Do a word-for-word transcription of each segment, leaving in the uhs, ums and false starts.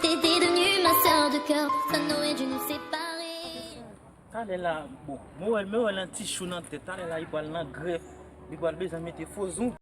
T'étais devenue ma sœur de cœur, personne n'aurait dû nous séparer. Talè la, bon, mwen wè l, mwen wè l nan ti chou nan tèt. Talè la, li pral nan grèf, li pral bezwen mete fo zong.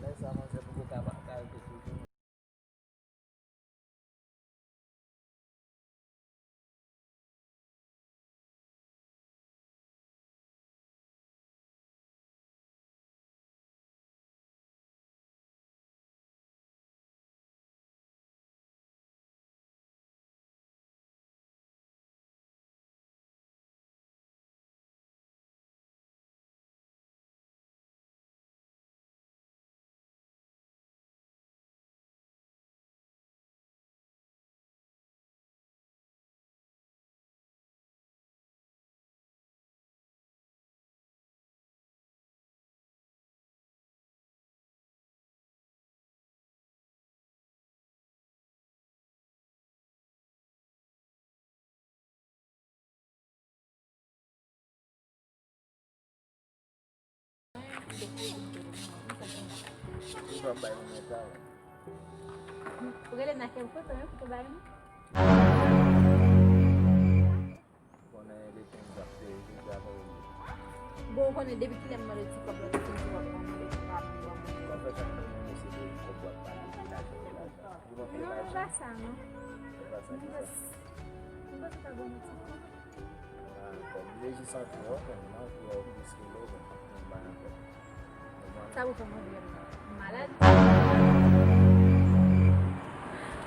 Lè sa, manzè poko ka pa ka rete toujou. Ou pa bay mwen travay. Ou rele nan kèk foto, men foto bay mwen. Konnen depi m t ap fè, jodi a pa oubli. Bon, ou konnen depi kilè m mande ti kòb la, depi m ti kòb la, mande ti kòb la, mande ti kòb la. Kòb la, sa k fè mwen mesye te kòb la, pa li ki lajan, ki lajan. Li pa fè lajan. Non, men pa sa, non. Se pa sa ki sa. M panse ta bon ti kòb. Ah, kòb. Jezi santi w, kòm nan, ki w plis ke lè, bon, mwen ba nan kòb. Sa pou fè mwen vle malad?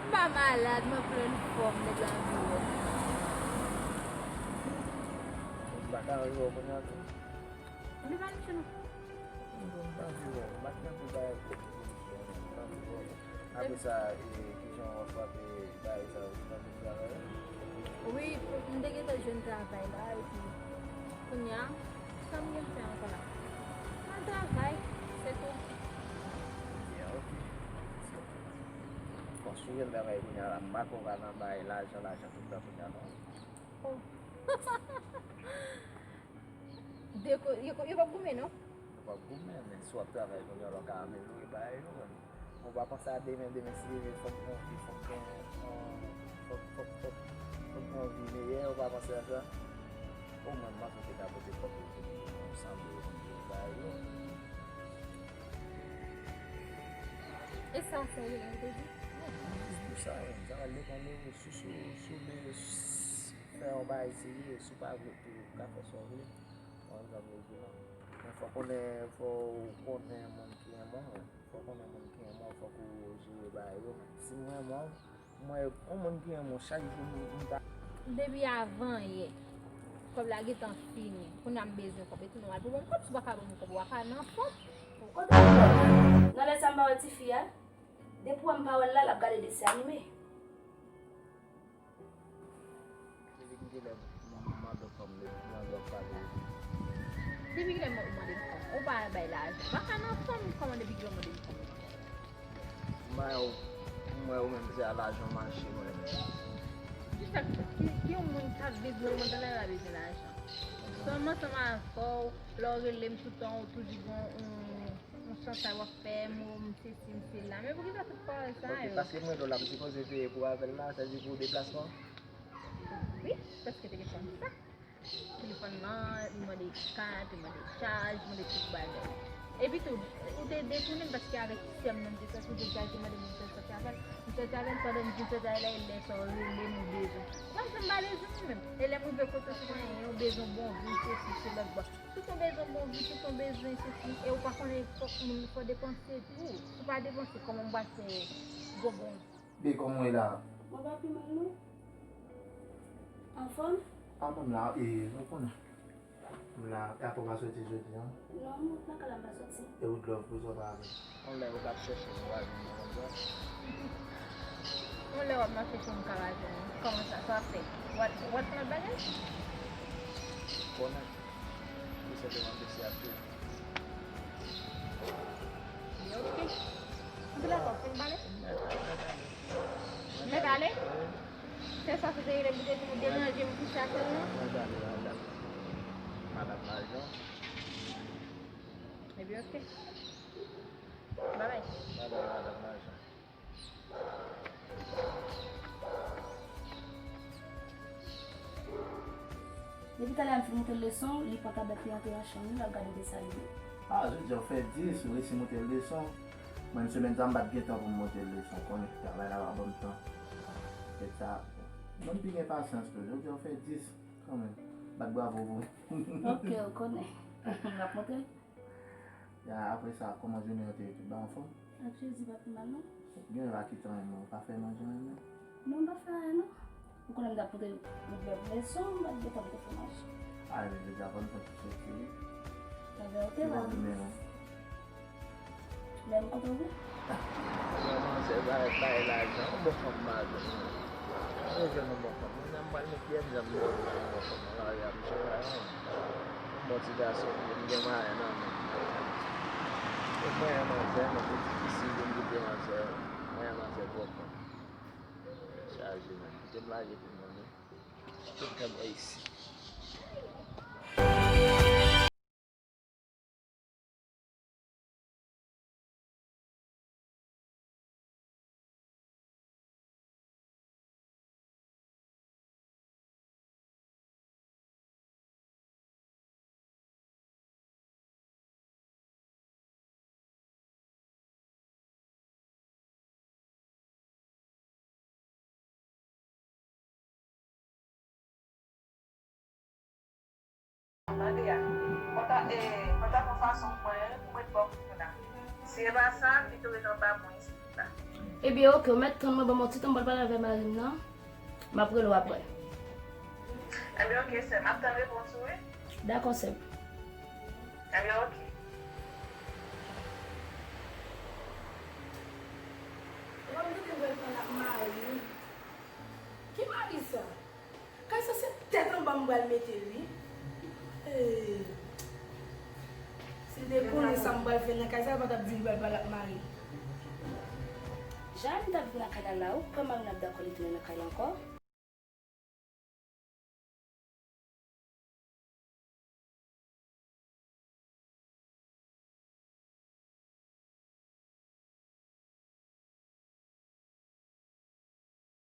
M pa malad, mwen plen fòm, nèg la anvi wè. M pa ka anvi wè w kounye a tou. Anvi pale, mesye, non. M pa anvi wè w. M pa t nan pi bagay pou m anvi wè w. Apre sa, e, kijan w ap frape bagay sa yo, ou pa vin travay la? Wi, m te gentan jwenn travay la, epi kounye a, sa m gen fè ankò la? M al travay, se tou. Byen, ok. Bon, si w jwenn travay kounye a la, m pa kwè w ka nan bay lajan, lajan tout tan kounye a, non. Oh. De ko-, yo, yo p ap goumen, non? Yo p ap goumen, men si w ap travay kounye a la, w ka amelyore bagay yo, men ou pa panse a demen, demen si leve, fòk gen yon vi, fòk gen, euh, fòk, fòk, fòk, fòk gen yon vi meyè, ou pa panse a sa? Omwen, m panse w te ka pote kòb yo pou nou, san dola, san dola bagay yo. E sa, sa yo te di? Non, jis pou sa, menm. Sa va depann de ou, si, si, si w vle fè yon bagay serye, si w pa vle tou, ou ka fè sa w vle. Yon egzanp, yo di non. Men fò konnen, fò w konnen moun ki renmen w. Fò konnen moun ki renmen w, fòk ou jere bagay yo. Si m renmen w, m wè yon moun ki renmen w, chak jou m, m ta. Depi avan yè, kòb la gentan fini. Kounye a m bezwen kòb. E tou nòmal pou ban m kòb, si w pa ka ban m kòb, w pa ka nan fòm. Kote w wè? Nan lè sa m pa wè tifi a. Depi w wè m pa wè l la, l ap gade desanime. Depi kilè m mande w fòm, depi kilè w mande w pale? Depi kilè m mande m fòm? Ou pa bay lajan. M pa ka nan fòm kòman depi kilè w mande m fòm? M wè w, m wè w menm se a lajan w mache, mwen. Kisa k fè? Ki, ki yon moun k ap viv nan mond lan la bezwen lajan? Sèlman ansanm avè w, lè w rele m toutan, ou toujou gen yon, yon, yon chantay w ap fè m, ou m sesi, m sela. Men poukisa tout pawòl sa yo? Ok, paske m rele w la, m sipoze veye pou avè l la, sa di pou deplasman? Wi, paske te gen fanm sa. Telefòn nan, li mande kat, li mande chaj, li mande tout bagay. Epi tou, ou te detounen m paske avèk sè m nan, m te sòti, m te chaj, te mande m pou m sòti avè l. M sòti avè l, pandan m fin sòti avè l la, e lè sa w rele m ou bezwen. Mwen menm m pa bezwen mwen menm. E lè m rive kote w, se konn gen yon bezwen bon vi, sesi, se lòt bò. Tout yon bezwen bon vi, tout yon bezwen sesi, e ou pa konnen fòk moun, fò depanse tou. Si w pa depanse, kòman w pral fè gwo bon? Be, kòman w ye la? Mwen pa pi mal non. Anfòm? A, mwen la, e, nou konnen. M la, e apa w pa soti jodi a? Non, m nan kay la, m pa soti. E ou t love pou sa w pa vin? Yon lè ou t ap chèche m, ou pa vin nan konsa. Yon lè w ap nan chèche m, m ka pa jwenn ou. Kòman sa, sa w ap fè? W ap, w ap fè lòt bagay? Konnen. Ou senpleman pesi ap fini. Yo, ok. Anpil afè, w fin pale? Mèt ale, mèt ale. Mèt ale? Se sa, se te rele pou te vin deranje m kouche ak ou, non? Mèt ale, madanm. Madanm Lajan. Ebyen, ok. Babay. Babay, madanm Lajan. Depi talè a m fin montre l leson, li pran tablèt li antre nan chanm li, l ap gade desann li. A, jodi a w fè dis, ou resi montre l leson. Mwen, semèn sa, m pa t gen tan pou m montre l leson, konnen travay la pa ban m tan. Fèt sa, mwen, m pi gen pasyans tou. Jodi a w fè dis, kanmenm. Bat bravo pou ou. Ok, ou konnen. M ap montre l. Ya, apre sa, kòman jounen an te ye? Tout bagay anfòm? Ak Jezi pa pi mal, non. Gen la ki tan, ou pa fè manje anyen, non? Non, m pa fè anyen, non. Ou konnen m t ap pote lòt bèl leson, m pa t gen tan pou te fè manje. A, men jodi a, ban m tan pou soti, wi. Ebyen, ok, ki pwoblèm ou? Men m kontan, wi. Manzè bay, bay lajan, yon bon fanm m a jwenn, wi. Mwen jwenn yon bon fanm. Mwen, m pral met pyè m, jan m jwenn yon bon fanm nan lari a, m jwenn yon bon ti gason, m gen mwayen nan men m. Mwen mwayen manzè, men se difisil pou m kite manzè. Mwayen manzè twò fò. Chaje, men. Kite m lage pou mwen, wi. Tout tan mwen isi. Tande a, mwen ta, e, mwen ta fè fason mwen pou mwen ba w kounye a. Si e pa sa, pito ret anba mwen isit la. Ebyen, ok, ou mèt tann mwen, ban mwen yon ti tan, m pral pale avèk mari m nan. M ap rele w apre. Ebyen, ok, sè m, m ap tann repons ou, wi. Dakò, sè m. Ebyen, ok. Ou pa mete nouvèl pale ak mari m. Ki mari sa? Kay sa se tèt anba m pral mete l, wi. Ee. Si l te konnen sa m pral fè nan kay sa, l pa t ap di l pral pale ak mari l. Jan m t ap vin nan kay la la, ou kwè mari m ap dakò li tounen nan kay la ankò?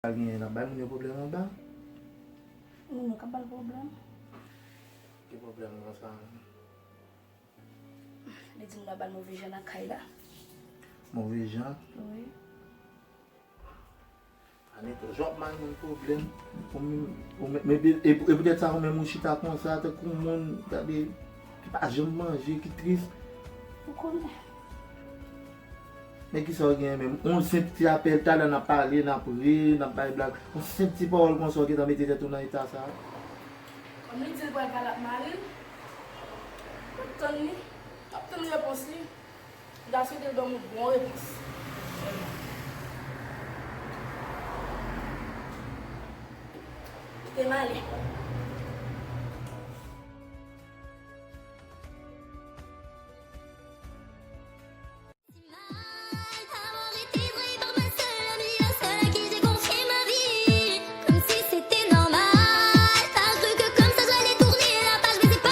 Pa genyen, n ap bay moun yo pwoblèm anba. Moun yo k ap ba l pwoblèm. Ki pwoblèm konsa? Li di moun ap ba l move jan nan kay la. Move jan? Wi. Anito, jan w ap bay moun pwoblèm, ou menm, ou menm, men, e, e poutèt sa, ou menm, ou chita konsa, tankou moun, gade, ki pa janm manje, ki tris. Ou konnen. Men kisa w gen menm? Yon senp ti apèl, talè n ap pale, n ap ri, n ap bay blag. Yon senp ti pawòl konsa, w gentan mete tèt ou nan eta sa a. Kòm li di l pral pale ak mari l, m ap tann li, m ap tann repons li. M ta swete l ban m yon bon repons. Kite m ale. Si mal, avoir été trahi par ma seule amie, la seule à qui j'ai confié ma vie. Comme si c'était normal, pas cru que comme ça j'allais tourner la page, mais c'est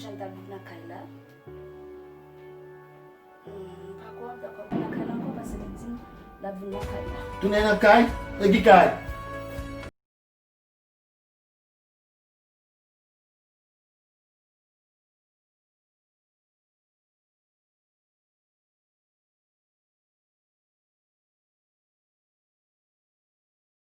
Jan l t ap viv nan kay la. Hmm, m pa kwè w ap dakò vin nan kay la ankò, paske li di m l ap vin nan kay la. Tounen nan kay? Nan ki kay?